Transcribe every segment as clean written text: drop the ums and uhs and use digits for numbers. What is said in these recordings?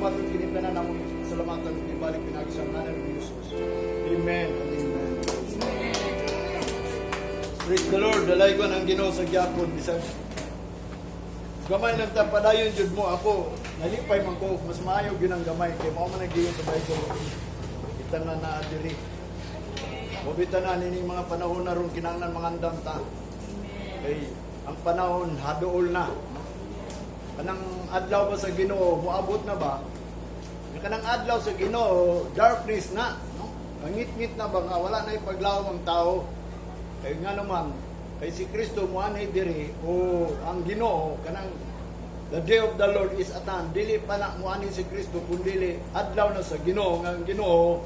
Buhaton kini tanan, among salamatan ug ibalik pinaagi sa ngalan ni Jesus. Amen and amen. Praise the Lord, dalaygon ang Ginoo sa gyapon bisag gamay lang ta, padayon jud mo. Ako nalipay man ko, mas maayo gyud ang gamay kay mao man ang sa Bible, kita nga naa diri. Mao bitaw na nining mga panahon na ron, kinahanglan mangandam ta. Kay ang panahon haduol na. No? Kanang adlaw ba sa Ginoo moabot na ba? Kanang adlaw sa Ginoo, darkness na, no? Ngit-ngit na ba nga wala na ipaglawom ang tao. Kay nga naman, kay si Kristo moanhi diri o ang Ginoo, kanang the day of the Lord is at hand. Dili pa na moanhi si Kristo kun dili adlaw na sa Ginoo, nga ang Ginoo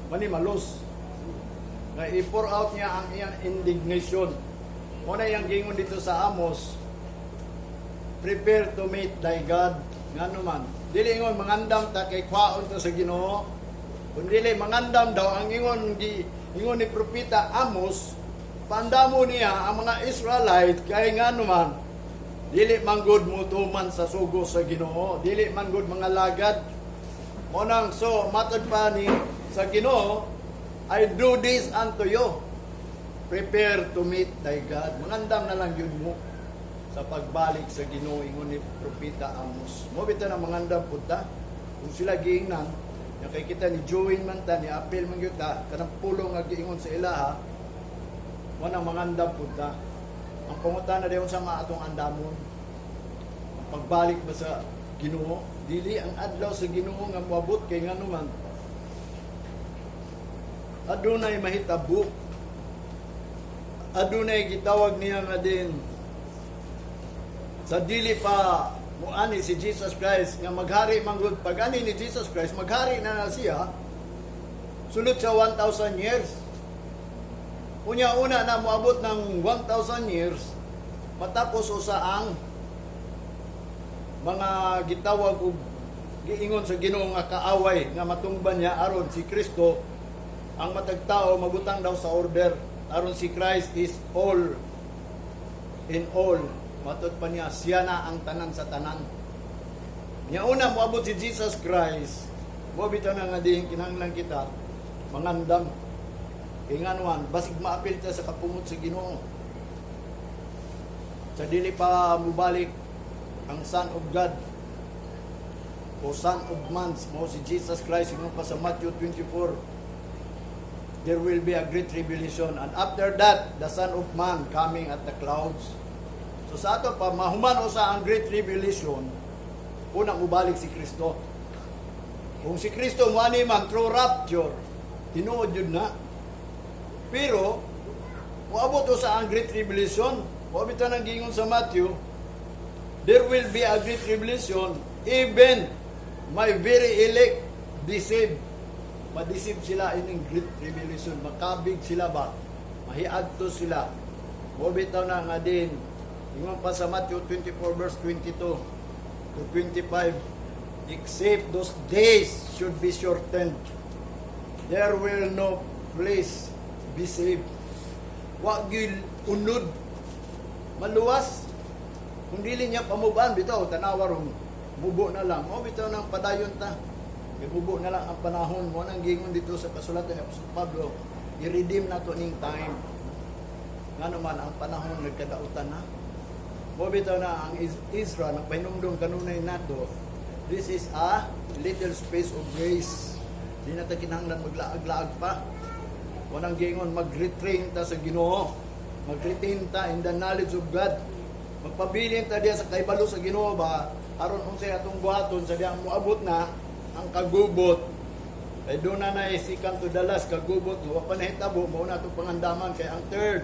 manimalos. Nga i-pour out niya ang iyang indignation. Mao na iyang gingon dito sa Amos, "Prepare to meet thy God." Nga naman, dili ingon mangandam ta kay kwaon ta sa Ginoo. Kun dili mangandam daw ang ingon gi ingon ni propeta Amos, paandamo niya ang mga Israelite kay nga naman dili manggod mutuman sa sugo sa Ginoo, dili manggod mga lagad. Mao nang so matod pa ni sa Ginoo, "I do this unto you. Prepare to meet thy God." Mangandam na lang yun mo sa pagbalik sa Ginoo, ingon ni propeta Amos. Mao bitaw na mangandam pud ta. Kung sila giingnan, nga kay kita ni join man ta, ni appeal man gyud ta, kanang pulong nga giingon sa ilaha, mo nang mangandam pud ta. Ang pangutana dayon sa mga atong andamon, ang pagbalik ba sa Ginoo, dili ang adlaw sa Ginoo nga moabot, kay ngano man adunay mahitabo, adunay gitawag niya nga din sa dili pa muani si Jesus Christ nga maghari manggod. Pag ani ni Jesus Christ, maghari na na siya sulod sa 1,000 years. Unya una na moabot ng 1,000 years, matapos usa ang mga gitawag og giingon sa Ginoo nga kaaway nga matungban niya aron si Kristo, ang matag tao mabutang daw sa order aron si Christ is all in all. Matod pa niya, siya na ang tanan sa tanan. Nya una moabot si Jesus Christ, mo bitaw na nga diin kinahanglan kita mangandam. Kay nganuan, basig maapil ta sa kapungot sa Ginoo. Sa dili pa mubalik ang Son of God o Son of Man, mo si Jesus Christ, ingon pa sa Matthew 24, there will be a great tribulation and after that the Son of Man coming at the clouds. So sa ato pa mahuman usa ang great tribulation, unang mubalik si Kristo. Kung si Kristo muani man through rapture, tinuod yun na. Pero moabot usa ang great tribulation. Mao bitaw nang giingon sa Matthew, there will be a great tribulation, even my very elect deceived. Ma-deceive sila ining great tribulation, makabig sila ba, mahiadto sila. Mao bitaw na nga din ingon pa sa Matthew 24 verse 22 to 25, "Except those days should be shortened, there will no flesh be saved." Wa gyud unod maluwas kung dili niya pamuban. Bitaw tanawa ron, mubo na lang. Mao bitaw nang padayon ta kay mubo na lang ang panahon. Mo nang gingon dito sa kasulatan ni Apostol Pablo, i-redeem nato ning time, ngano man ang panahon nagkadautan na. Mo bitaw na ang Ezra nagpahinumdum kanunay nato, this is a little space of grace. Di na ta kinahanglan maglaag-laag pa. Walang gingon, mag-retrain ta sa Ginoo. Mag-retain ta in the knowledge of God. Magpabilin ta diya sa kaibalo sa Ginoo ba, aron unsay atong buhaton sa diyang moabot na ang kagubot. Kay doon na na second to the last kagubot nga wa pa nahitabo, mao na atong pangandaman, kay ang third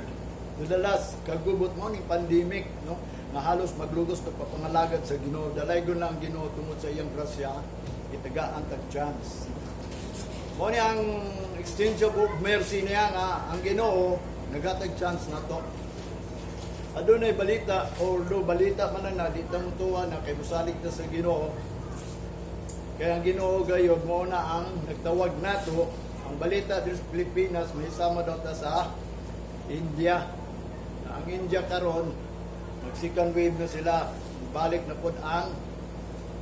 to the last kagubot mo ning pandemic, no, nga halos maglugos ta papangalagad sa Ginoo. Dalaygon lang ang Ginoo tungod sa iyang grasya, itagaan tag chance. Mo ni ang exchange of mercy niya nga ang Ginoo nagatag chance na to. Adunay balita or do balita man lang na di ta motuwa na kay musalig ta sa Ginoo. Kaya ang Ginoo gayod mo na ang nagtawag nato. Ang balita diri sa Pilipinas, may sama daw ta sa India. Na ang India karon nag second wave na sila. Balik na pod ang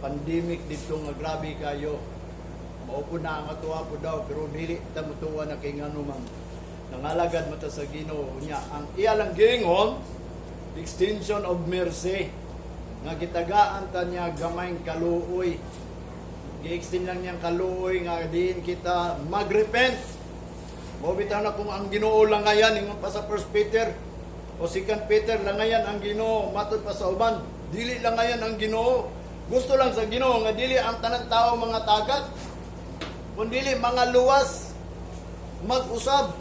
Pandemic dito nga grabe kayo. Mao po na ang atuwa po daw, pero dili ta mutuwa na kay ngano man nangalagad mata sa Ginoo niya. Ang iya lang giingon, extension of mercy nga gitagaan ta niya gamayng kaluoy. Gi-extend lang niyang kaluoy nga diin kita magrepent. Mao bitaw na kung ang Ginoo langayan, ingon pa sa First Peter o Second Peter, langayan ang Ginoo. Matod pa sa uban, dili langayan ang Ginoo. Gusto lang sa Ginoo nga dili ang tanang tao mga tagat, kun dili mga luwas mag-usab.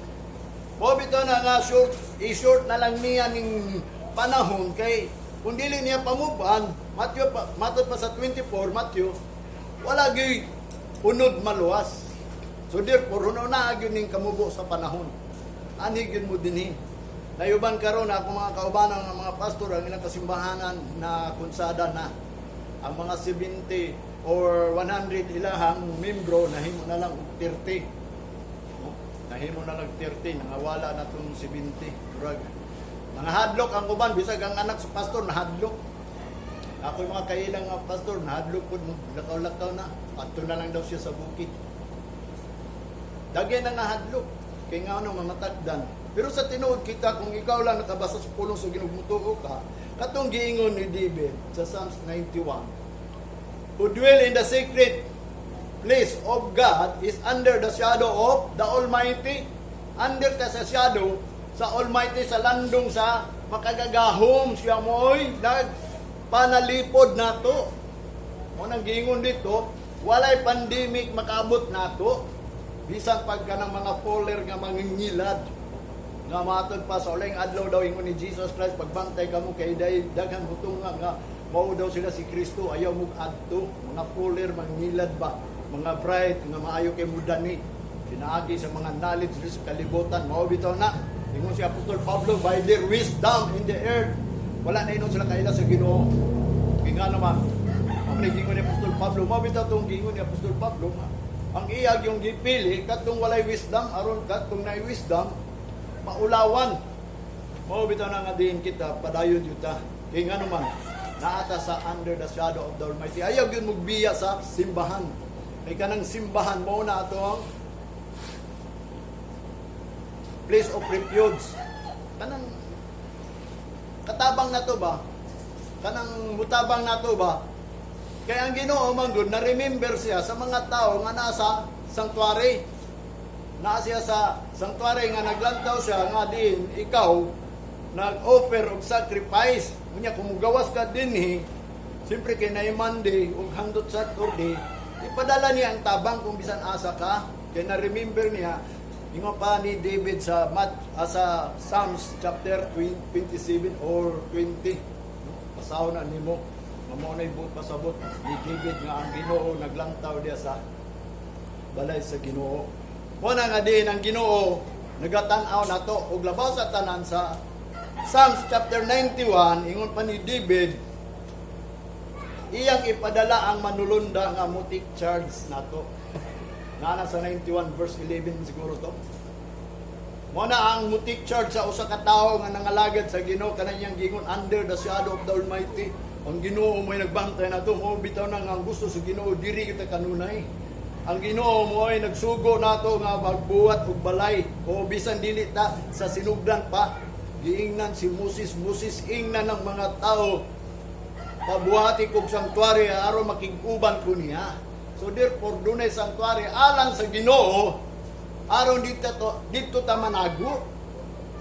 Mao bitaw na nga short, i-short na lang niya ning panahon kay kung dili niya pamuban, Matthew pa, matod pa sa 24, Matthew, wala gyud unod maluwas. So therefore, huno na gyud ning kamubo sa panahon. Ani gyud mo dinhi. Nayuban karon ako mga kaubanan nga mga pastor, ang ilang kasimbahanan na konsada na. Ang mga 70 or 100 ilahang membro, nahimo na lang og 30. No? Nahimo na lang 30, nangawala na tong 70. Murag nangahadlok ang uban, bisag ang anak sa pastor nahadlok. Ako yung mga kailang nga pastor, nahadlok pud, lakaw-lakaw na. Adto na lang daw siya sa bukid. Dagyan na nga hadlok. Kay nga ano, mamatagdan. Pero sa tinuod kita, kung ikaw lang nakabasa sa pulong sa Ginoo, mutuo ka, katong giingon ni David sa Psalms 91, "Who dwell in the secret place of God is under the shadow of the Almighty." Under ka sa shadow sa Almighty, sa landong sa makagagahom, siya mo'y nagpanalipod nato. Mo nang giingon dito, walay pandemic makaabot nato. Bisan pagka ng mga foller nga mangingilad nga matod pa sa uling adlaw daw, ingon ni Jesus Christ, pagbantay kamo kay day daghan mutunga nga mao daw sila si Kristo, ayaw mo adto. Mga foller mangilad ba, mga bright nga maayo kay mudani pinaagi sa mga knowledge sa kalibutan. Mao bitaw na ingon si Apostol Pablo, by their wisdom in the earth, wala na inon sila kaila sa Ginoo. Kay nga naman ang giingon ni Apostol Pablo, mao bitaw tong giingon ni Apostol Pablo nga ang iyag yung gipili katong walay wisdom aron katong naay wisdom maulawan. Mao bitaw na nga diin kita padayon yuta. Kay nga naman naata sa under the shadow of the Almighty. Ayaw gyud mugbiya sa simbahan. Kay kanang simbahan mo na ato ang place of refuge. Kanang katabang na to ba? Kanang mutabang na to ba? Kaya ang Ginoo man gud na remember siya sa mga tao nga nasa sanctuary. Naa siya sa sanctuary nga naglantaw siya nga din ikaw nag-offer og sacrifice. Unya kung mugawas ka dinhi, siyempre kay naay Monday ug hangtod Saturday, ipadala niya ang tabang kung bisan asa ka. Kay na-remember niya, ingon pa ni David sa Psalms chapter 27 or 20. No? Basahon na nimo. Nga mao na'y buot pasabot ni David nga ang Ginoo naglantaw diya sa balay sa Ginoo. Mo na nga din ang Ginoo nagatan-aw nato. Ug labaw sa tanan, sa Psalms chapter 91, ingon pa ni David, iyang ipadala ang manulunda nga mo take charge nato. Naa sa 91 verse 11 siguro to. Mo na ang mo take charge sa usa ka tawo nga nangalagad sa Ginoo, kanang iyang giingon, under the shadow of the Almighty. Ang Ginoo mo'y nagbantay nato. Mo bitaw na nga ang gusto sa Ginoo diri kita kanunay. Ang Ginoo mo ay nagsugo nato nga magbuhat og balay o bisan dili ta sa sinugdan pa. Giingnan si Moses, "Moses, ingnan ng mga tao, pabuhati kog sanctuary aron makig-uban ko niya." So therefore, dunay sanctuary alang sa Ginoo aron dito ta manago.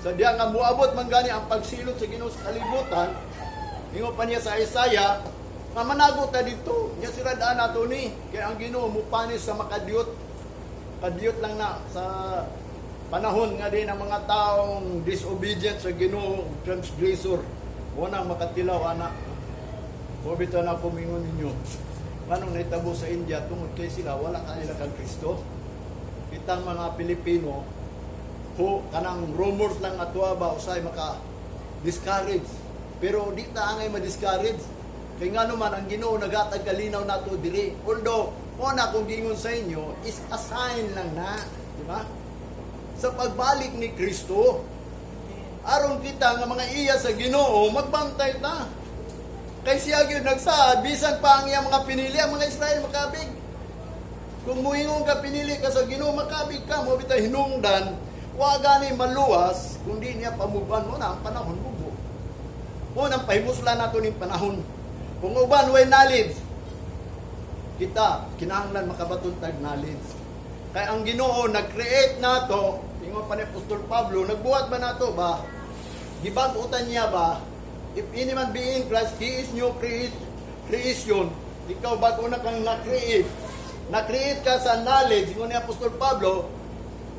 Sa diya nga muabot man gani ang pagsilot sa Ginoo sa kalibutan, ingon pa niya sa Isaiah, nga manago ta dito. Nya sira daan nato ni kay ang Ginoo mupanis sa makadiyot. Kadiyot lang na sa panahon nga din ang mga taong disobedient sa Ginoo, transgressor. Mo nang makatilaw ana. Mo bitaw na kumingon ninyo. Anong nahitabo sa India tungod kay sila wala kanila kang Kristo. Kitang mga Pilipino ho kanang rumors lang ato ba, usay maka discourage. Pero di ta angay ma-discourage. Kay nga naman ang Ginoo nagatag kalinaw nato diri. Although mo na akong gingon sa inyo is a sign lang na, di ba? Sa pagbalik ni Kristo. Aron kita nga mga iya sa Ginoo magbantay ta. Kay siya gyud nagsaad, bisan pa ang iyang mga pinili, ang mga Israel makabig. Kung muingon ka pinili ka sa Ginoo, makabig ka mo bitay hinungdan, wa gani maluwas kung di niya pamuban mo na ang panahon mubo. Mo nang pahimuslan nato ning panahon. Kung uban way knowledge, kita kinahanglan makabaton tag knowledge. Kay ang Ginoo nag-create nato, ingon pa ni Apostol Pablo, nagbuhat ba nato ba? Gibag-utan niya ba? If any man be in Christ, he is new creation. Ikaw bago na kang na-create. Na-create ka sa knowledge, ingon ni Apostol Pablo,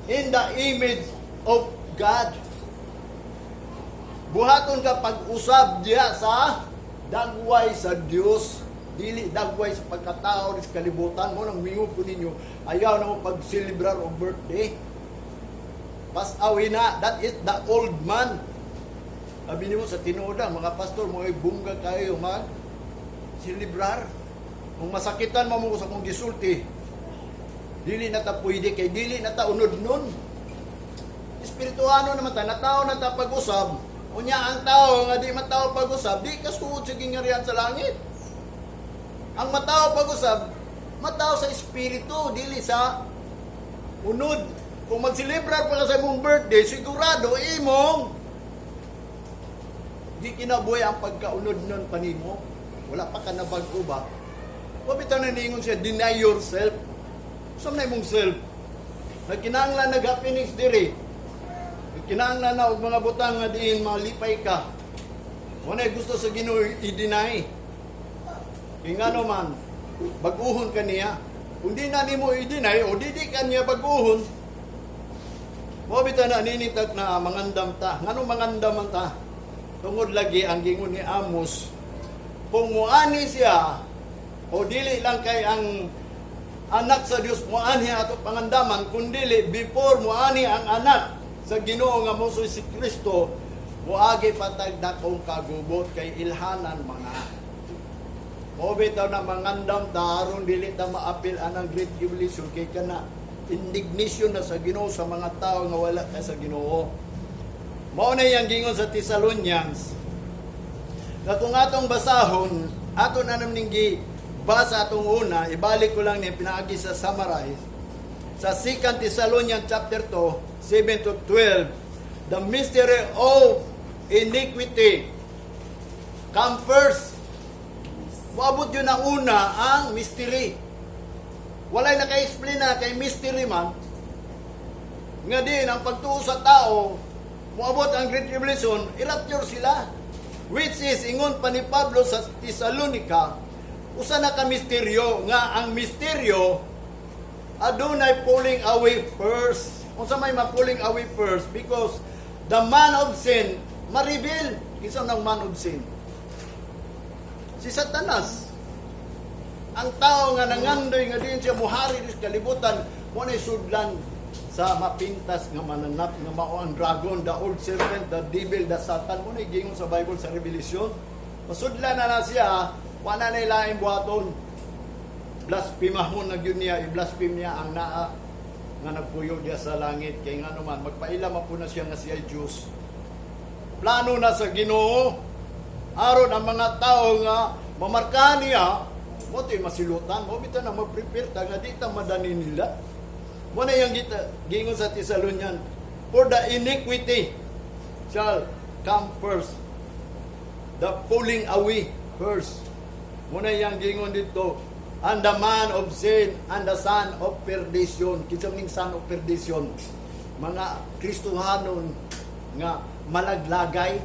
in the image of God. Buhaton ka pag-usab diya sa dagway sa Dios. Dili dagway sa pagkatao sa kalibutan mo nang mingon ko ninyo, ayaw na mo pag-celebrar og birthday. Pas-away na, that is the old man. Sabi nimo sa tinuod lang, mga pastor mo ay bungga kayo mag celebrar. Kung masakitan mo mo sa kong gisulti, dili na ta pwede kay dili na ta unod nun. Espirituano naman ta, natao na ta pag-usab. Unya ang tao nga di matao pag-usab, di ka suod sa gingarian sa langit. Ang matao pag-usab, matao sa espiritu, dili sa unod. Kung magselebrar pa ka sa imong birthday, sigurado imong di kinabuhi ang pagkaunod nun panimo. Wala pa ka nabag-o ba? Wa bitaw na niingon siya, "Deny yourself." Sa na imong self? Nagkinahanglan nag-happenings diri. Nagkinahanglan na og mga butang nga diin malipay ka. Wala gusto sa Ginoo i-deny. Kay ngano man, bag-uhon ka niya. Kung di na nimo i-deny o di di ka niya bag-uhon, mo bitaw na ninitag na mangandam ta. Ngano mangandam man ta? Tungod lagi ang gingon ni Amos, kung muani siya, o dili lang kay ang anak sa Dios muani ato pangandaman, kundili before muani ang anak sa Ginoo nga mo si Kristo, muagi patag dakong kagubot kay ilhanan mga. Mo bitaw na mangandam ta aron dili ta maapil anang great tribulation kay kana indignation na sa Ginoo sa mga tao nga wala ka sa Ginoo. Mao na iyang gingon sa Thessalonians na kung atong basahon, ato na naman ning basa atong una, ibalik ko lang ni pinaagi sa summarize. Sa 2 Thessalonians chapter 2, 7 to 12, the mystery of iniquity come first. Moabot yun ang una, ang mystery. Walay naka-explain na kay mystery man, nga din ang pagtuo sa tao, moabot ang Great Tribulation, i-rapture sila. Which is, ingon pa ni Pablo sa Thessalonica, usa na ka misteryo, nga ang misteryo, adunay pulling away first. Unsa may ma-pulling away first? Because the man of sin, ma-reveal. Kinsa ng man of sin? Si Satanas. Ang tao nga nangandoy nga din siya muhari sa kalibutan, mo na sudlan sa mapintas nga mananap nga mao ang dragon, the old serpent, the devil, the Satan. Mo na gingon sa Bible sa Revelation. Masudlan na na siya, wala na ilaing buhaton. Blasphemahon na gyud niya, i-blaspheme niya ang naa nga nagpuyo diya sa langit kay ngano man magpaila man po na siya nga siya ay Diyos. Plano na sa Ginoo aron ang mga tao nga mamarkahan niya mo to'y masilutan mo bitaw na mag-prepare ta nga di ta madani nila. Mo na yung gita, gingon sa Thessalonian, for the iniquity shall come first. The falling away first. Mo na yung gingon dito, and the man of sin and the son of perdition. Kinsa ning son of perdition? Mga Kristohanon nga malaglagay.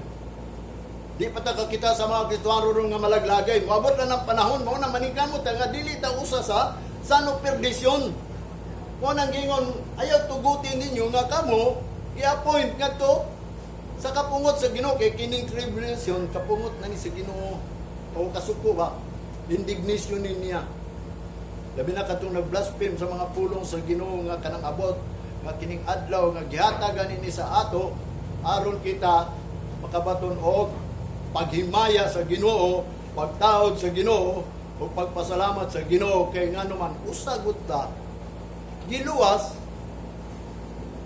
Di pa ta kakita sa mga Kristohano ron nga malaglagay. Moabot na ng panahon, mao na maningkamot ta nga dili ta usa sa son of perdition. Mo nang gingon, ayaw tugutin ninyo nga kamo i-appoint ngadto sa kapungot sa Ginoo kay kining tribulation kapungot na ni sa Ginoo o kasuko ba indignation ni niya. Labi na katong nag-blaspheme sa mga pulong sa Ginoo nga kanang abot nga kining adlaw nga gihatag ni sa ato aron kita makabaton og paghimaya sa Ginoo, pagtaod sa Ginoo o pagpasalamat sa Ginoo kay ngano man usagot ta giluwas,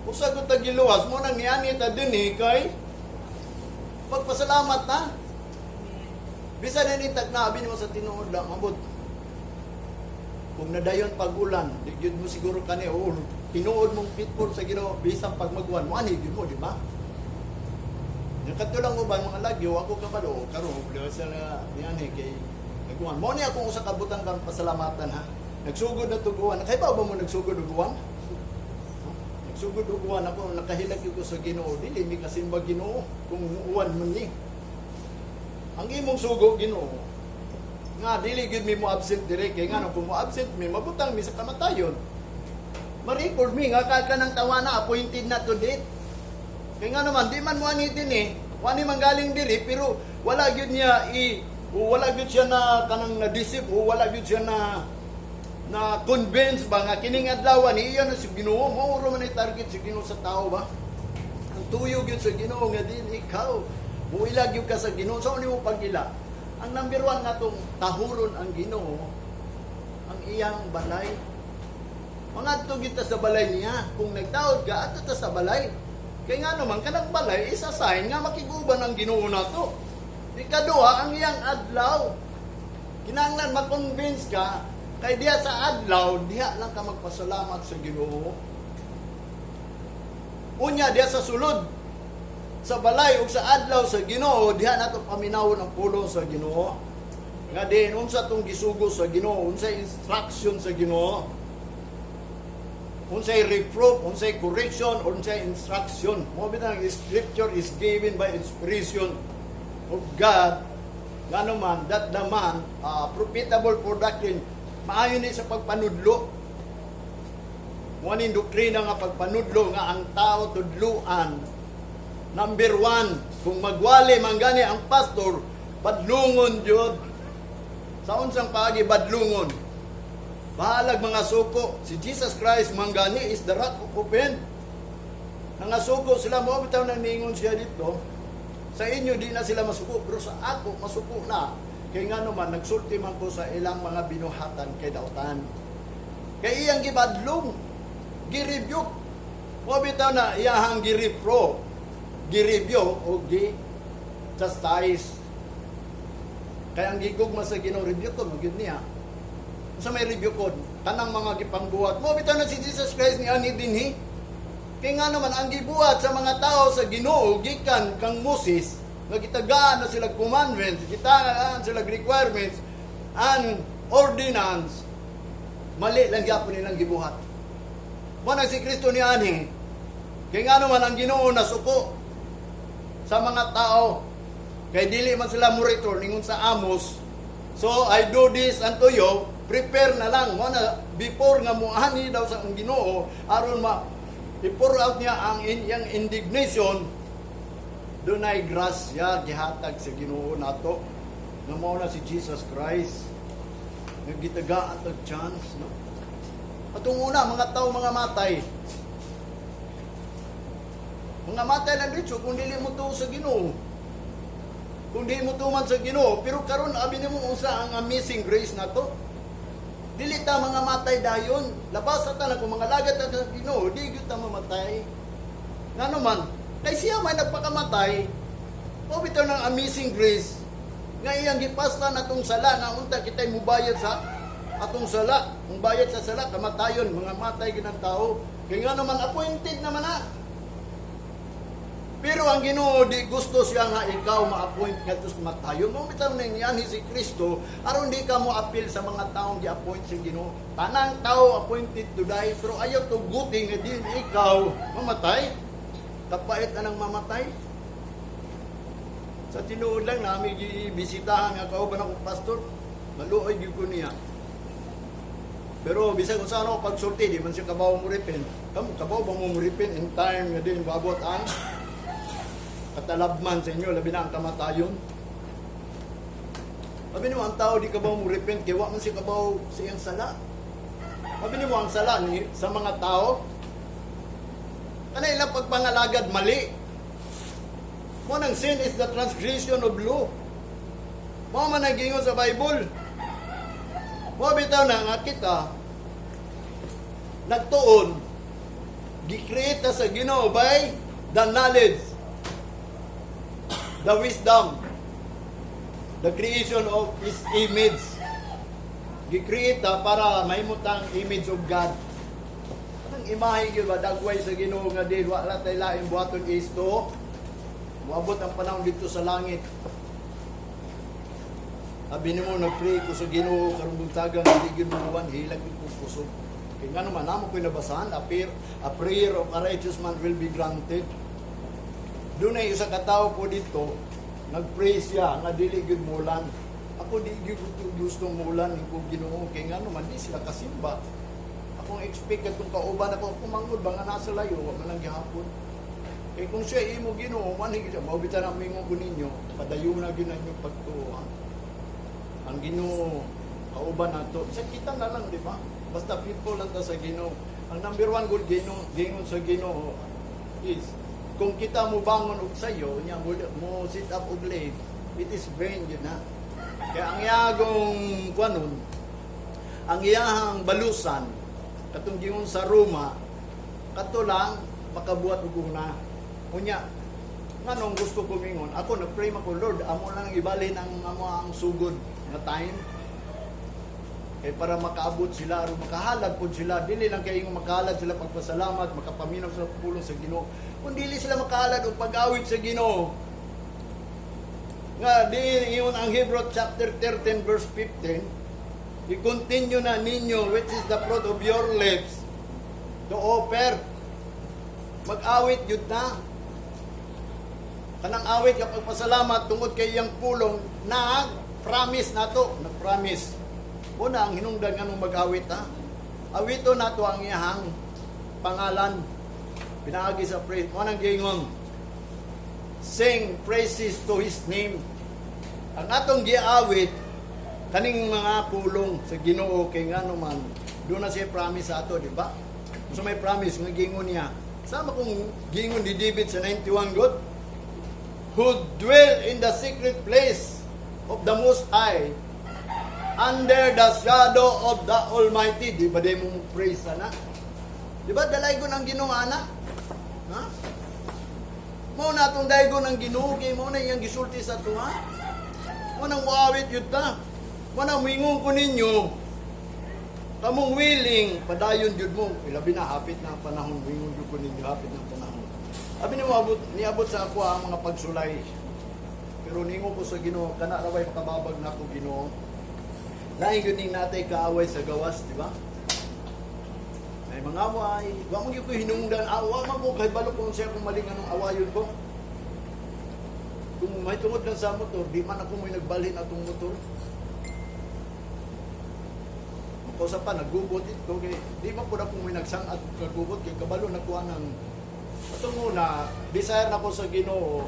usagot ta giluwas. Mo nang niani ta dinhi kay pagpasalamat ta. Bisan na nitag na abi nimo sa tinuod lang mabot. Kung nadayon pag-ulan, di gyud mo siguro kani o tinuod mong faithful sa Ginoo bisan pag maguwan mo ani gyud mo, di ba? Yung katulang uban mga lagyo, ako kabalo, karon sa na niyan eh, kay naguwan. Mo ni akong usa ka butang kang pasalamatan ha. Nagsugod na tuguan. Nakaibaw ba mo nagsugod og uwan? Nagsugod og uwan ako, nakahilag ko sa Ginoo. Dili mi kasimba Ginoo kung uwan man ni. Ang imong sugo Ginoo nga dili gyud mi mo absent dire kay ngano kung mo absent mi mabutang mi sa kamatayon. Ma-record mi nga ka kanang tawana appointed na to date. Kay nga naman di man mo ani din eh. Wani man galing diri pero wala gyud niya i o wala gyud siya na kanang na-deceive o wala gyud siya na na convince ba nga kining adlaw ni iya na si Ginoo. Mao ra man ay target si Ginoo sa tao ba. Ang tuyo gyud sa Ginoo nga dili ikaw muilag gyud ka sa Ginoo sa mo pag-ila. Ang number one nga tong tahuron ang Ginoo, ang iyang balay. Mangadto gyud ta sa balay niya. Kung nagtaod ka, adto ta sa balay. Kay nga naman kanang balay is a sign nga makiguban ang Ginoo nato. Ikaduha, ang iyang adlaw. Kinahanglan ma-convince ka kay diha sa adlaw, diha lang ka magpasalamat sa Ginoo. Unya diha sa sulod sa balay ug sa adlaw sa Ginoo, diha nato paminawon ang pulong sa Ginoo. Nga din unsa tong gisugo sa Ginoo, unsay instruction sa Ginoo, unsay reproof, unsay correction, unsay instruction. Mo bitang scripture is given by inspiration of God. Ngano man that the man profitable for doctrine, maayo ni sa pagpanudlo. Mo ni doktrina nga pagpanudlo nga ang tao tudluan. Number one, kung magwali man gani ang pastor, badlungon jud. Sa unsang paagi badlungon? Bahalag mga suko, si Jesus Christ manggani is the rock of offense. Nangasuko sila mo bitaw nang niingon siya dito. Sa inyo di na sila masuko, pero sa ako masuko na. Kay nga naman nagsulti man ko sa ilang mga binuhatan kay dautan. Kay iyang gibadlong, gi-rebuke. Mo bitaw na iyahang gi-repro, gi-review o gi-chastise. Kaya ang gigugma sa Ginoo, rebuke ko, magyud niya. Sa may rebuke ko, tanang mga gipangbuhat. Mo bitaw na si Jesus Christ ni ani dinhi. Kaya nga naman, ang gibuhat sa mga tao sa Ginoo gikan kang Moses, nga gitagaan na sila commandments, gitagaan sila requirements, and ordinance, mali lang gyapon nilang gibuhat. Mo na si Kristo ni ani. Kaya nga naman ang Ginoo nasuko sa mga tao kay dili man sila mo return ingon sa Amos. So I do this unto you, prepare na lang mo na before nga muani daw sa ang Ginoo aron ma i-pour out niya ang iyang indignation. Dunay grasya gihatag sa Ginoo nato nga mao na si Jesus Christ nga gitagaan tag chance, no? Atong una, mga tao mga matay, mga matay lang dito kung dili mo tuo sa Ginoo, kung di mo tuman sa Ginoo. Pero karon abi nimo unsa ang amazing grace nato. Dili ta mga matay dayon. Labas sa tanan kung mga lagat ta sa Ginoo, di gyud ta mamatay. Ngano man kay siya may nagpakamatay. Mao bitaw ng amazing grace nga iyang gipasta natong sala nga unta kita'y mubayad sa atong sala. Ang bayad sa sala kamatayon, mga matay gyud ang tao. Kay nga naman appointed naman na. Pero ang Ginoo di gusto siya nga ikaw ma-appoint ngadto sa kamatayon. Mao bitaw nang nianhi si Kristo aron di ka mo appeal sa mga taong gi-appoint sa Ginoo. Tanang tao appointed to die pero ayaw tuguti nga di ikaw mamatay. Kapait na nang mamatay. Sa tinuod lang nami gibisitahan nga kauban akong pastor. Maluoy gyud ko niya. Pero bisag kung saan ako pagsulti, di man siya kabaw mo repent. Kamo kabaw ba mo repent in time nga din babot ang katalabman sa inyo, labi na ang kamatayon? Sabi nimo ang tao di kabaw mo repent kay wa man siya kabaw sa iyang sala. Sabi nimo ang sala ni sa mga tao kana ilang pagpangalagad mali. Mo nang sin is the transgression of law. Mo man ang giingon sa Bible. Mo bitaw na nga kita nagtuon gi-create ta sa Ginoo by the knowledge, the wisdom. The creation of His image. Gi-create ta para mahimutang image of God. Anong imahe gyud ba, dagway sa Ginoo nga di wala tay laing buhaton is to moabot ang panahon dito sa langit. Abi nimo, nag-pray ko sa Ginoo karong buntagan, hindi gyud mo hilag gyud kong kusog. Kay ngano man namo ko'y nabasahan, a prayer of a righteous man will be granted. Dunay usa ka tawo po dito, nag-pray siya nga dili gyud mulan. Ako, di gyud ko gusto mulan ko Ginoo kay ngano man di sila kasimba. Akong expect katong kauban ako kumangod ba nga nasa layo, wa man lang gihapon. Kay kung siya imo Ginoo, man siya mao bitan ang mingon ko ninyo, padayon na gyud ang inyong pagtuo. Ha? Ang Ginoo kauban nato. Sa kita na lang, di ba? Basta faithful lang ta sa Ginoo. Ang number one good Ginoo, gingon sa Ginoo is kung kita mo bangon og sayo, nya mo sit up og late, it is vain yun na. Kaya ang iyagong kuanon, ang iyahang balusan, katong gingon sa Roma, kato lang makabuhat og una. Unya, nganong gusto ko mingon, ako nagpray man ko, "Lord, amo lang ibalhin ang amo ang sugod nga time." Kay para makaabot sila, aron makahalad pod sila, dili lang kay ingon makahalad sila pagpasalamat, makapaminaw sa pulong sa Ginoo. Kung dili sila makahalad og pag-awit sa Ginoo, nga di ingon ang Hebrew chapter 13 verse 15, i-continue na ninyo which is the fruit of your lips to offer. Mag-awit yun na. Kanang awit nga pagpasalamat tungod kay iyang pulong nag-promise nato, nag-promise. Una ang hinungdan nganong mag-awit ha. Awito nato ang iyahang pangalan. Pinaagi sa praise. Mo nang giingon, "Sing praises to His name." Ang atong giawit kaning mga pulong sa Ginoo kay ngano man doon na siya promise sa ato, di ba? So may promise nga gingon niya. Sama kung gingon ni David sa 91 God, "Who dwell in the secret place of the Most High under the shadow of the Almighty." Di ba di mo praise ana? Di ba dalaygon ang Ginoo ana? Ha? Mao na atong daygon ang Ginoo kay mao na iyang gisulti sa ato ha. Mao nang muawit yun ta. Mao nang mingon ko ninyo, kamong willing, padayon jud mo. Ilabi na hapit na ang panahon, mingon jud ko ninyo, hapit na ang panahon. Abi ni moabot, niabot sa ako ang mga pagsulay. Pero ningon ko sa Ginoo, kana ra bay makababag nako, Ginoo. Lain gyud ning natay kaaway sa gawas, di ba? May mga away, wa man gyud ko hinungdan, ah, wa man ko kahibalo kung siya kung mali anong awayon ko. Kung may tungod lang sa motor, di man ako may nagbalhin atong motor. Makausap pa, naggubot ito, kay di man po ako may nagsang-at nagubot, kay kabalo nakuha ng atong una, desire na ko sa Ginoo,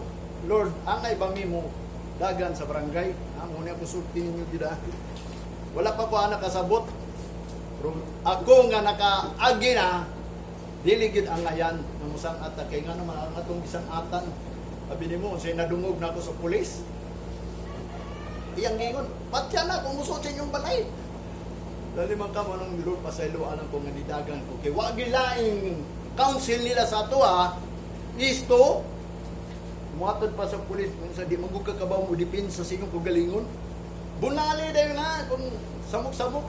"Lord, angay ba mi mo dagan sa barangay?" Ang una ko sulti ninyo gid ah. Wala pa ko anak kasabot. Pero ako nga nakaagi na, dili gid angayan nga musang ata kay nga naman ang atong bisang atan. Abi nimo say nadungog na ako sa pulis. Iyang gingon, "Patya na kung musuot sa inyong balay." Dali man ka mo ng Lord, pasayloan ko nga nidagan ko. Kay wa gilaing council nila sa ato ah, is to muatod pa sa pulis minsan di magug ka kabaw mo depensa sa inyong kagalingon. Bunali dayon na kung samok-samok.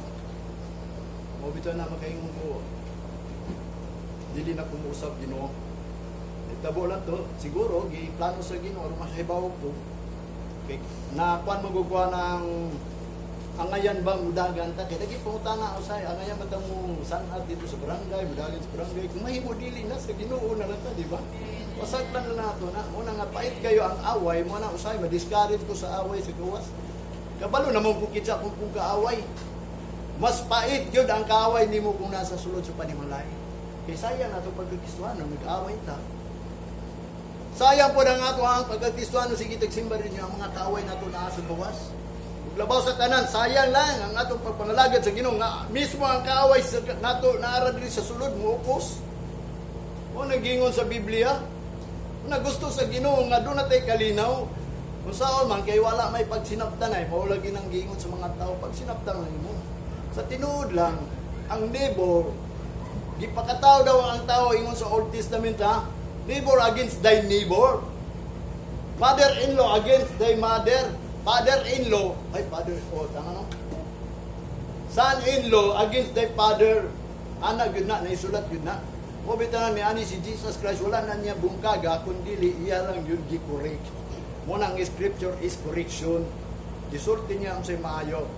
Mo bitaw na makaingon ko. Dili na ko muusab Ginoo. Itabo lang to, siguro giplano sa Ginoo aron masahibaw ko. Kay na kuan magugwa ng angayan ba mudagan ta kay lagi pangutana usay, angayan ba ta mo sanad dito sa barangay, mudagan sa barangay? Kung mahimo dili na sa Ginoo na lang ta, di ba? Wasag lang na nato na mo na nga pait kayo ang away mo na. Usay ma-discourage ko sa away sa gawas. Kabalo na mo kung kitsa kung kaaway. Mas pait gyud ang kaaway nimo kung nasa sulod sa panimalay. Kay sayang ato pagkakristuano nag-away ta. Sayang po ang ato ang pagkakristuano sige tagsimba rin ang mga kaaway nato naa sa gawas. Ug labaw sa tanan, sayang lang ang atong pagpangalagad sa Ginoo nga mismo ang kaaway sa nato naara diri sa sulod mo upos. O nagingon sa Biblia, na gusto sa Ginoo nga doon natay kalinaw. Kung saan man kay wala may pagsinabtan ay mao lagi nang giingon sa mga tao pagsinabtan mo. Sa tinuod lang, ang neighbor gipakatao daw ang tao ingon sa Old Testament ha. Neighbor against thy neighbor. Mother-in-law against thy mother. Father-in-law, ay father, oh, tama no? Son-in-law against thy father. Ana gyud na, naisulat gyud na. Mo bitaw ni ani si Jesus Christ, wala na niya bungkaga kun dili iya lang gyud gi-correct. Mo na ang scripture is correction. Gisulti niya unsay maayo.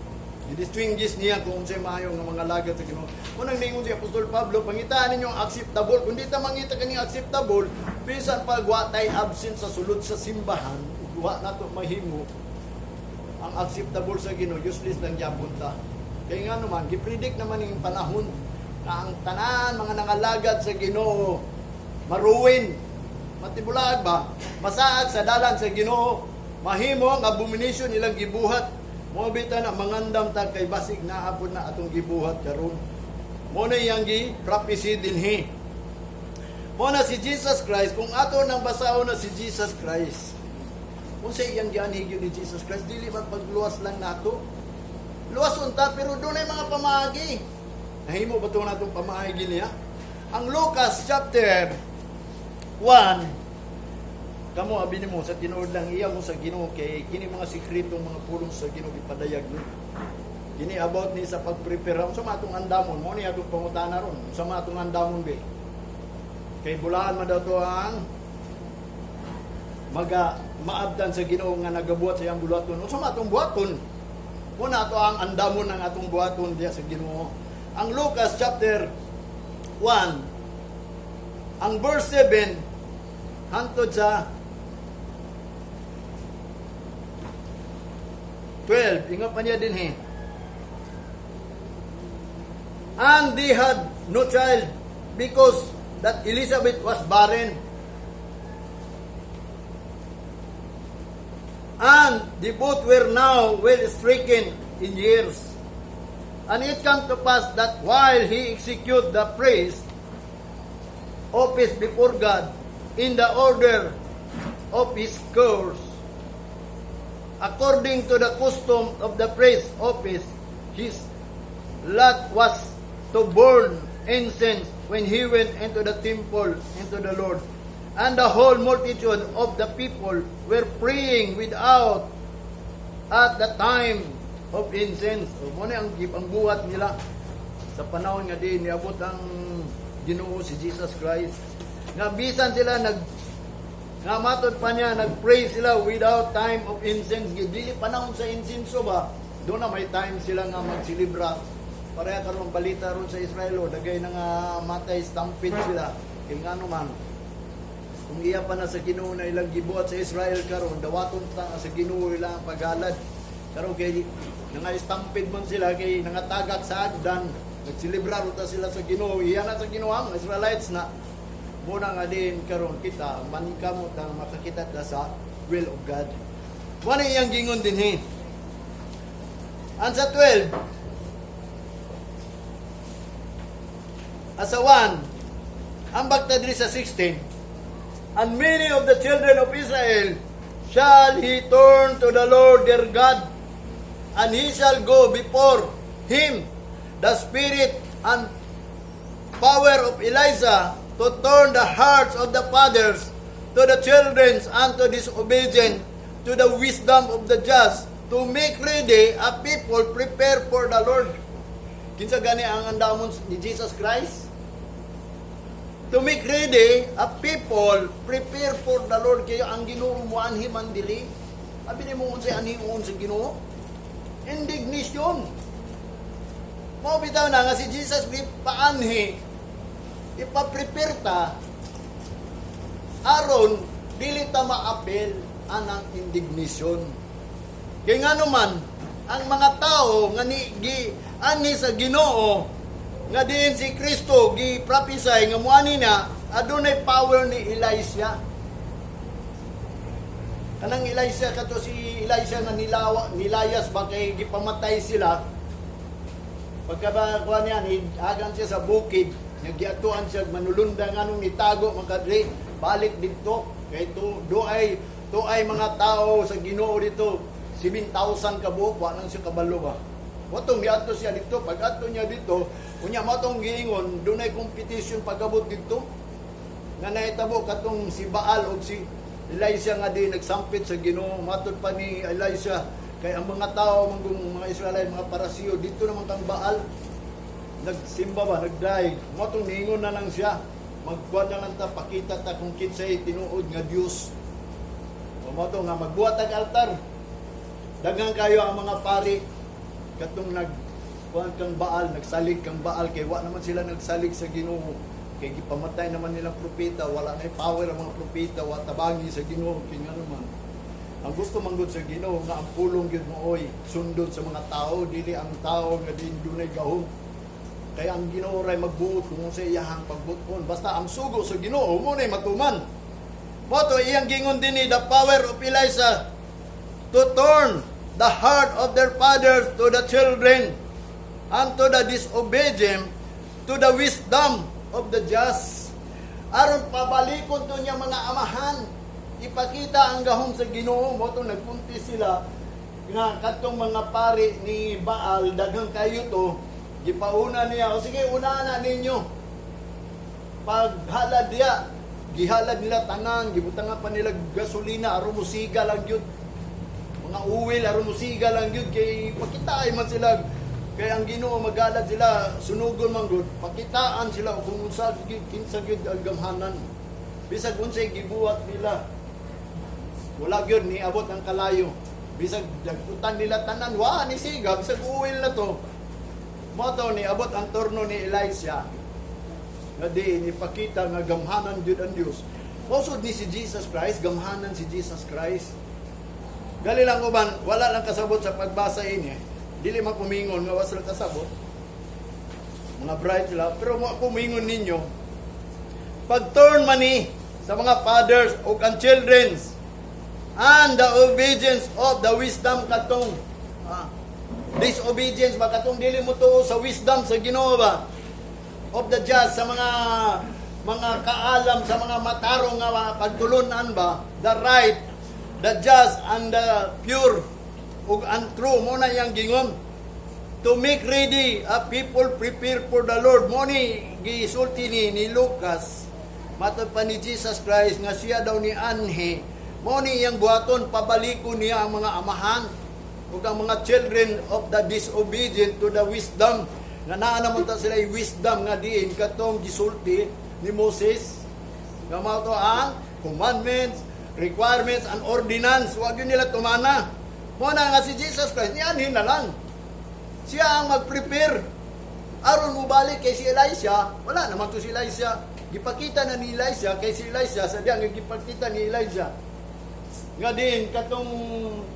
Gidistinguish niya kung unsay maayo nga mga lagad sa Ginoo. Mo nang ningon si Apostol Pablo, pangitaan ninyo ang acceptable. Kung di ta mangita kaning acceptable, bisan pag wa tay absent sa sulod sa simbahan, ug wa nato mahimo ang acceptable sa Ginoo, useless lang gyapon ta. Kay nga naman, gipredict naman yung panahon na ang tanan mga nangalagad sa Ginoo maruin, matibulag ba, masaag sa dalan sa Ginoo, mahimo ang abomination ilang gibuhat. Mo bita na mangandam ta kay basig naapod na atong gibuhat karon. Mo na iyang gi prophecy dinhi. Mo na si Jesus Christ, kung ato nang basaon na si Jesus Christ, unsay iyang gianhi gyud ni Jesus Christ, dili man pagluwas lang nato. Luwas unta, pero dunay mga pamaagi. Nahimo ba ito natong pamaagi niya? Ang Lucas chapter 1, kamo abi nimo sa tinuod lang iya mo sa Ginoo kay kini mga sikretong mga pulong sa Ginoo gipadayag ni. Kini about ni sa pagprepare sa mga atong andamon mo ni atong pangutana ron sa mga atong andamon be. Kay bulaan man daw to ang maga maabdan sa Ginoo nga nagabuhat sa iyang buhaton. Unsa man atong buhaton? Muna ato ang andamon ng atong buhaton diya sa Ginoo. Ang Lucas chapter 1, ang verse 7 hantod sa 12, ingon pa niya din he. And they had no child because that Elizabeth was barren. And the both were now well stricken in years. And it come to pass that while he execute the priest office before God in the order of his course, according to the custom of the priest office, his lot was to burn incense when he went into the temple into the Lord. And the whole multitude of the people were praying without at the time of incense. O, mo na ang ang buhat nila sa panahon nga di niabot ang Ginoo si Jesus Christ. Nga bisan sila nag nga matod pa niya, nag-pray sila without time of incense. Dili panahon sa insenso ba? Doon na may time sila nga magsilibra. Pareha karon balita ron sa Israel, o, dagay na nga matay, stampede sila. Kay ngano man, kung iya pa na sa Ginoo na ilang gibuhat sa Israel karon, dawaton ta nga sa Ginoo ilang paghalad. Karon kay nga stampede man sila kay nangatagak sa agdan, nagselebrar ta sila sa Ginoo. Iya na sa Ginoo ang Israelites na. Muna nga din karon kita maningkamot na makakita ta sa will of God. Mo na iyang gingon dinhi. Ang sa 12, asa 1, ang bagta diri sa 16, "And many of the children of Israel shall he turn to the Lord their God, and he shall go before him the spirit and power of Elijah to turn the hearts of the fathers to the children and to disobedient to the wisdom of the just, to make ready a people prepared for the Lord." Kinsa gani ang andamon ni Jesus Christ? To make ready a people prepared for the Lord, kaya ang Ginoo moanhi man diri. Abi nimo unsay anhion sa Ginoo? Indignation. Mao bitaw na nga si Jesus paanhi ipa-prepare ta aron dili ta maapil anang indignation. Kay ngano man ang mga tao nga ni gi ani sa Ginoo nga diin si Kristo gi prophesy nga muani na, adunay power ni Elisha. Kanang Elisha kato, si Elisha nga nilawa, nilayas ba kay gipamatay sila. Pagka ba kuha niya, agan siya sa bukid, nagiatuan siya manulunda, nganong nitago man kadri, balik didto kay to do ay to ay mga tao sa Ginoo dito, 7,000 ka buok, wa nang siya kabalo ba. Motong giadto siya dito, pag adto niya dito, unya motong giingon, dunay competition pagabot dito. Nga nahitabo katong si Baal og si Elisha nga di nagsampit sa Ginoo. Matod pa ni Elisha kay ang mga tao manggong mga Israelite, mga Parisiyo, dito naman kang Baal nagsimba ba, nagdayeg. Mao tong niingon na lang siya, magkuan na lang ta, pakita ta kung kinsay tinuod nga Dios. O mao to nga magbuhat og altar. Daghan kayo ang mga pari katong nag kuan kang Baal, nagsalig kang Baal, kay wa naman sila nagsalig sa Ginoo. Kay gipamatay naman nilang propeta, wala na power ang mga propeta, wa tabangi sa Ginoo kay ngano man. Ang gusto manggod sa Ginoo nga ang pulong gyud mooy sundon sa mga tao, dili ang tao nga din dunay gahom. Kaya ang Ginoo ray magbuot kung sa iyahang pagbuton. Basta ang sugo sa Ginoo mo na'y matuman. Mao to iyang gingon dinhi, the power of Elijah to turn the heart of their fathers to the children and to the disobedient to the wisdom of the just. Aron pabalikon to niya mga amahan, ipakita ang gahom sa Ginoo. Mao to nagpunti sila nga kadtong mga pari ni Baal, daghang kayo to, gipauna niya, "O sige, una na ninyo paghalad diya." Gihalad nila tanan, gibutangan pa nila gasolina aron musiga lang gyud, mga oil aron musiga lang gyud, kay pakitaan man sila kay ang Ginoo magalad sila, sunugon man gud, pakitaan sila kung unsa gyud, kinsa gyud ang gamhanan. Bisag unsay gibuhat nila, wala gyud ni abot ang kalayo. Bisag dagkutan nila tanan, wa ni siga, bisag oil na to. Mao to ni abot ang turno ni Elisha nga di ipakita nga gamhanan gyud ang Dios. Mao ni si Jesus Christ, gamhanan si Jesus Christ. Gali lang uban, wala lang kasabot sa pagbasa ini. Dili man kumingon nga wala kasabot. Mga bright sila, pero mo kumingon ninyo. Pag turn man ni sa mga fathers o ang childrens and the obedience of the wisdom, katong disobedience ba, katong dili mo tuo sa wisdom sa Ginoo ba, of the just, sa mga kaalam, sa mga matarong nga mga pagtulunan ba, the right, the just and the pure ug and true. Mo na iyang gingon, to make ready a people prepare for the Lord. Mo ni gisulti ni Lucas. Matod pa ni Jesus Christ nga siya daw ni anhi, mo ni iyang buhaton, pabaliko niya ang mga amahan ug ang mga children of the disobedient to the wisdom, nga naa naman ta sila wisdom nga diin katong gisulti ni Moses, nga mao to ang commandments, requirements and ordinance. Wa gyud nila tumana. Mo na nga si Jesus Christ nianhin na lang siya ang mag-prepare aron mobalik, kay si Elisha wala naman to. Si Elisha, gipakita na ni Elisha, kay si Elisha sa diya nga gipakita ni Elijah nga din katong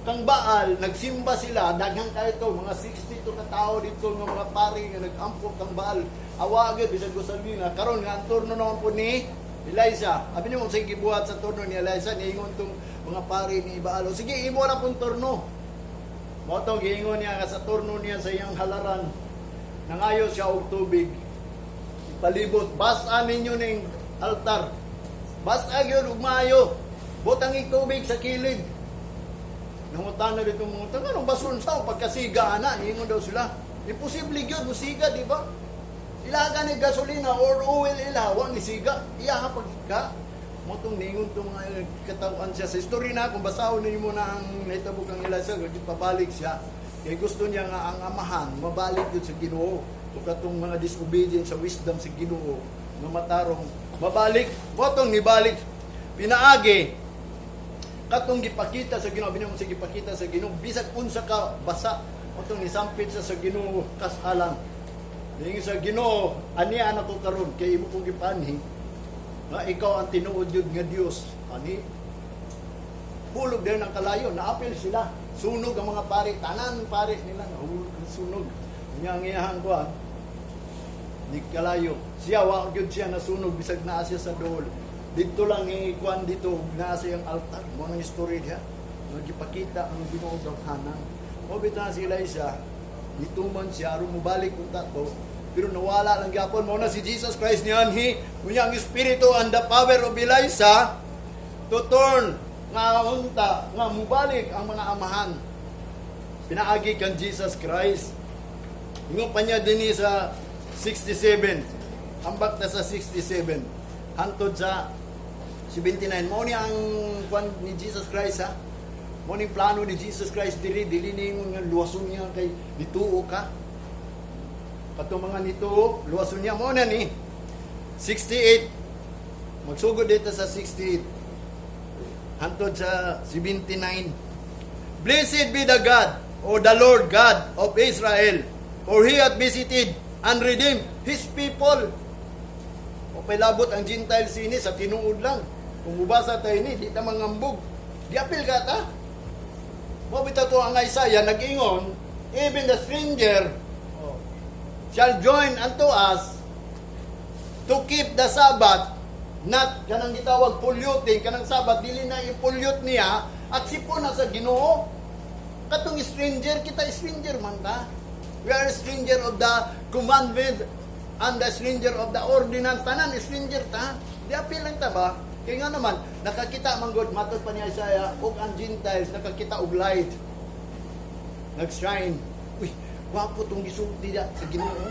kang Baal nagsimba sila, daghan kayo to, mga 60 to katao dito nga mga pari nga nagampo kang Baal. Awa gyud bisag gasolina. Karon nga ang turno naman po ni Elijah, abi nimo sa gibuhat sa turno ni Elijah? Niingon tong mga pari ni Baal, "O, sige, imo na pong turno." Mao to giingon niya nga sa turno niya sa iyang halaran, nangayo siya og tubig, ipalibot, "Basa ninyo ning altar, basa gyud ug maayo, butang tubig sa kilid." Nangutana dito mga tao, "Anong bason sa pagkasiga ana?" Ingon daw sila. Imposible gyud musiga, di ba? Ilaga ni gasolina or oil ila, wa ni siga. Iya ha pagka. Mao tong ningon tong mga katawan siya. Sa story na, kung basahon ninyo mo na ang nahitabo kang Elijah, pabalik siya. Kay gusto niya nga ang amahan, mabalik yun sa Ginoo. Ug katong mga disobedient sa wisdom sa Ginoo, nga matarong, mabalik. Mao tong nibalik. Pinaagi, katong gipakita sa Ginoo, binang sa gipakita sa Ginoo, bisag unsa ka basa, atong nisampit siya sa Ginoo kasalan. Ningon sa Ginoo, "Ani anak ko karon kay imo kong gipanhi nga ikaw ang tinuod yun nga Dios." Ani hulog din ang kalayo, naapil sila. Sunog ang mga pari, tanan pari nila nahulog, sunog. Nya ang iyahang kuan ni kalayo. Siya, wa gyud siya nasunog bisag naa siya sa duol. Dito lang ni kuan dito naa sa iyang altar. Mo nang story diha. Nga gipakita ang Ginoo gamhanan. O bitaw si Elisha, nituman siya aron mobalik unta to, pero nawala lang gyapon. Mo na si Jesus Christ nianhi, unya ang espiritu and the power of Elijah to turn nga unta nga mubalik ang mga amahan pinaagi kan Jesus Christ. Ingon pa niya dinhi sa 67, ambak na sa 67 hantod sa 79. Mao ni ang kwan ni Jesus Christ, ha. Mao ni plano ni Jesus Christ diri. Dili ni nga luwason niya kay nituo ka. Katong mga nituo, luwason niya. Mao na ni 68. Magsugod dito sa 68 hantod sa 79. "Blessed be the God, o the Lord God of Israel, for He hath visited and redeemed His people." O palabot ang Gentile sini sa tinuod lang. Kung mubasa tayo ni, di ta mangambog. Giapil ka ta. Mo bitaw to ang Isaiah nag-ingon, "Even the stranger, oh, shall join unto us to keep the Sabbath," not kanang gitawag polluting, kanang Sabbath dili na i-pollute niya at sipon na sa Ginoo. Katong stranger, kita stranger man ta. We are stranger of the commandment and the stranger of the ordinance. Tanan stranger ta. Di apil lang ta ba? Kaya nga naman, nakakita man God, matod pa ni Isaiah, og ang Gentiles, nakakita og light. Nag-shine. Uy, gwapo tong gisulti da sa Ginoo.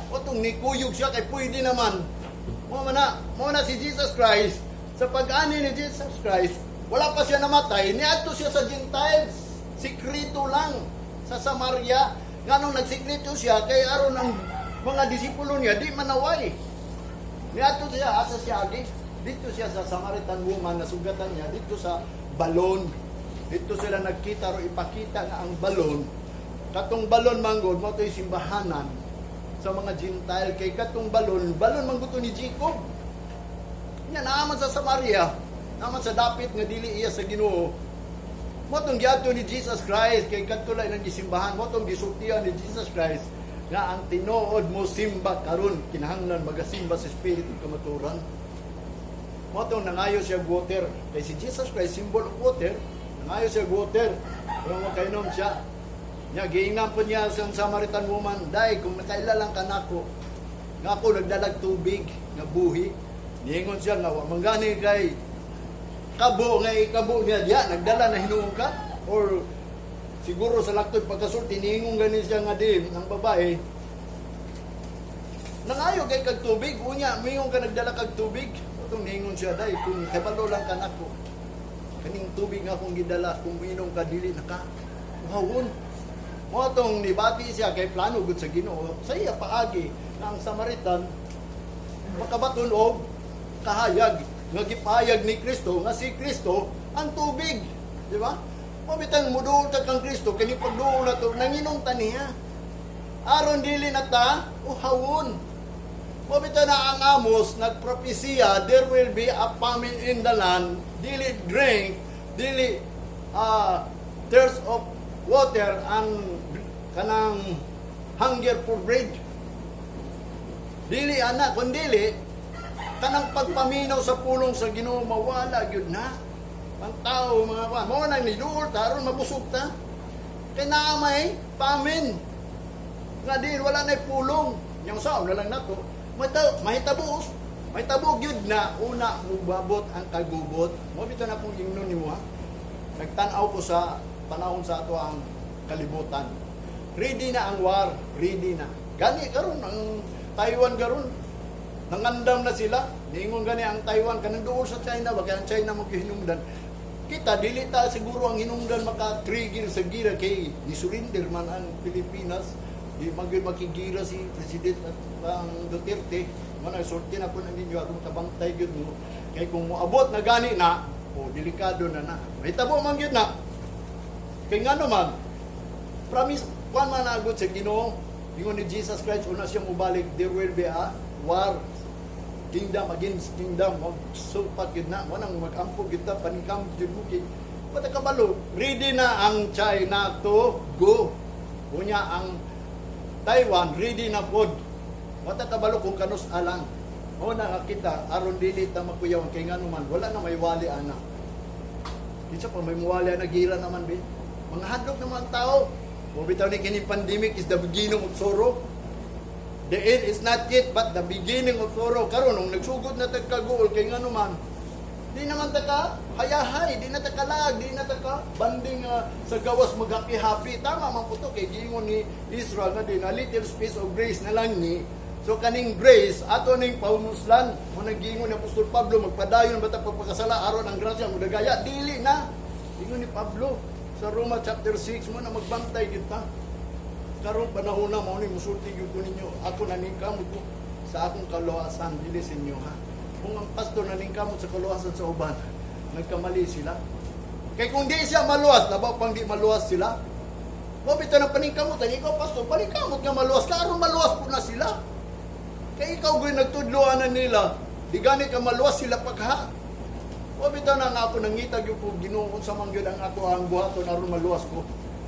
O tong nikuyog siya kay pwede naman. Mo na si Jesus Christ, sa pag-ani ni Jesus Christ, wala pa siya namatay, niadto siya sa Gentiles. Sikreto lang sa Samaria. Nganong nagsikreto siya? Kay aron ang mga disipulo niya di manaway. Niadto siya, asa siya agi? Dito siya sa Samaritan woman, nasugatan niya dito sa balon. Dito sila nagkita ro ipakita nga ang balon. Katong balon manggod mo to'y simbahanan sa mga Gentile kay katong balon, balon man to ni Jacob. Nya naaman sa Samaria, naaman sa dapit nga dili iya sa Ginoo. Mo tong giadto ni Jesus Christ kay kadto lang nang gisimbahan, mo tong gisultian ni Jesus Christ nga ang tinuod mo simba karon kinahanglan magasimba sa espiritu kamaturan. Mo tong nangayo siya og water kay si Jesus Christ symbol of water, nangayo siya og water pero makainom siya. Nya giingnan po niya sa Samaritan woman, "Day, kung nakaila lang kanako nga ako nagdalag tubig nga buhi." Niingon siya nga wa man gani kay kabo nga ikabo niya diya nagdala na hinuon ka or siguro sa laktod pagkasulti niingon gani siya nga din ang babae nangayo kay kag tubig, unya mingon ka nagdala kag tubig. Atong niingon siya, "Day, kung kabalo lang kanako, kaning tubig nga akong gidala, kung minom ka dili na ka uhawon." Mo atong nibati siya kay plano gud sa Ginoo sa iya paagi na ang Samaritan makabaton og kahayag nga gipahayag ni Kristo nga si Kristo ang tubig, di ba? Mo bitang muduol ta kang Kristo kini pagduol na to nanginom ta niya. Aron dili na ta uhawon. Mo bitaw na ang Amos nagpropesiya, there will be a famine in the land, dili drink, dili thirst of water and kanang hunger for bread. Dili ana, kundili kanang pagpaminaw sa pulong sa Ginoo mawala gyud na. Ang tao mga kwan, mao nang niduol ta aron mabusog ta. Kay naa may famine. Nga di wala nay pulong. Yang sao na lang nato. Mahitabo mahitabo gyud na una mubabot ang kagubot. Mo bitaw na akong ingnon nimo, ha. Nagtan-aw ko sa panahon sa ato ang kalibutan. Ready na ang war, ready na. Gani karon ang Taiwan karon nangandam na sila. Niingon gani ang Taiwan kanang duol sa China ba kay ang China mo gihinungdan. Kita dili ta siguro ang hinungdan maka-trigger sa gira kay ni-surrender man ang Pilipinas. Di man gyud makigira si President at ang Duterte. Mo na sorte na po na ninyo aron kabantay gyud mo. Kay kung moabot na gani na, o delikado na na. Mahitabo man gyud na. Kay ngano man, promise, kwan man agod sa Ginoo, ingon ni Jesus Christ, una siya mubalik, there will be a war. Kingdom against kingdom, magsupat gyud na, mo nang mag-ampo gyud ta, panikam gyud mo kay Pata kabalo, ready na ang China to go. Unya ang Taiwan, ready na pod. Wata kabalo kung kanus alang. Mo na nga kita, aron dili ta makuyaw kay ngano man, wala na may wali ana. Kinsa pa may muwali ana, gira naman be. Mga hadlok naman ang tao. Mo bitaw ni kini pandemic is the beginning of sorrow. The end is not yet but the beginning of sorrow. Karon nung nagsugod na tag kaguol kay ngano man, di naman ta ka hayahay, di na ta kalag, di na ta ka banding sa gawas mag-happy happy. Tama man po to kay giingon ni Israel nga din a little space of grace na lang ni. So kaning grace ato ning pahumuslan. Mo nang giingon ni Apostol Pablo, magpadayon ba ta pagpakasala aron ang grasya modagaya? Dili na. Ingon ni Pablo sa Roma chapter 6. Mo na magbantay gyud ta. Karong panahon na, mao ni musulti gyud ko ninyo. Ako naningkamot ko sa akong kaluwasan, dili sa inyo, ha. Kung ang pastor naningkamot sa kaluwasan sa uban, nagkamali sila. Kay kung di siya maluwas, labaw pang di maluwas sila. Mo bitaw ng paningkamutan, ikaw pastor, paningkamot nga maluwas ka aron maluwas po na sila. Kay ikaw gyud nagtudloan na nila, di gani ka maluwas, sila pagha. Mo bitaw na nga ako nangita gyud ko Ginoo kung sa man gyud ang ako ang buhaton aron maluwas ko.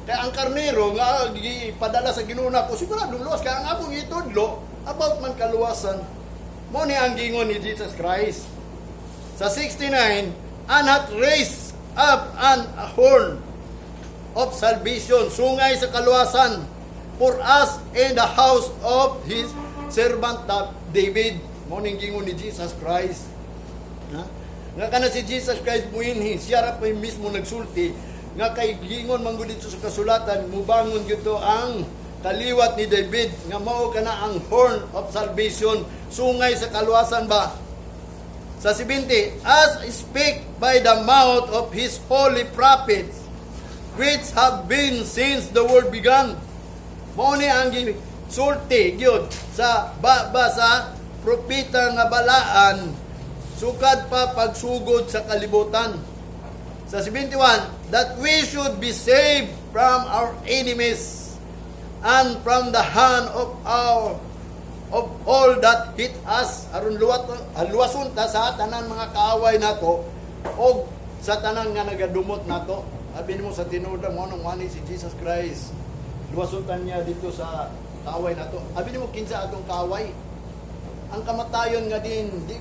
Kay ang karnero nga gipadala sa Ginoo nako, siguradong luwas, kay ang akong itudlo about man kaluwasan. Mo ni ang gingon ni Jesus Christ. Sa 69, "And hath raised up an a horn of salvation," sungay sa kaluwasan, "for us in the house of His servant David." Mo ning gingon ni Jesus Christ. Ha? Nga kana si Jesus Christ muinhi, siya ra pa mismo nagsulti nga kay gingon man gud dito sa kasulatan, mubangon gyud to ang kaliwat ni David nga mao kana ang horn of salvation, sungay sa kaluwasan ba. Sa 70, "As speak by the mouth of His holy prophets, which have been since the world began." Mao ni ang gisulti gyud sa ba sa propeta nga balaan sukad pa pagsugod sa kalibutan. Sa 71, "That we should be saved from our enemies and from the hand of all that hate us," aron luwason ta sa tanan mga kaaway nato og sa tanan nga nagadumot nato. Abi nimo sa tinuod mo nung wani si Jesus Christ, luwason ta niya dito sa kaaway nato. Abi nimo, kinsa atong kaaway? Ang kamatayon nga din di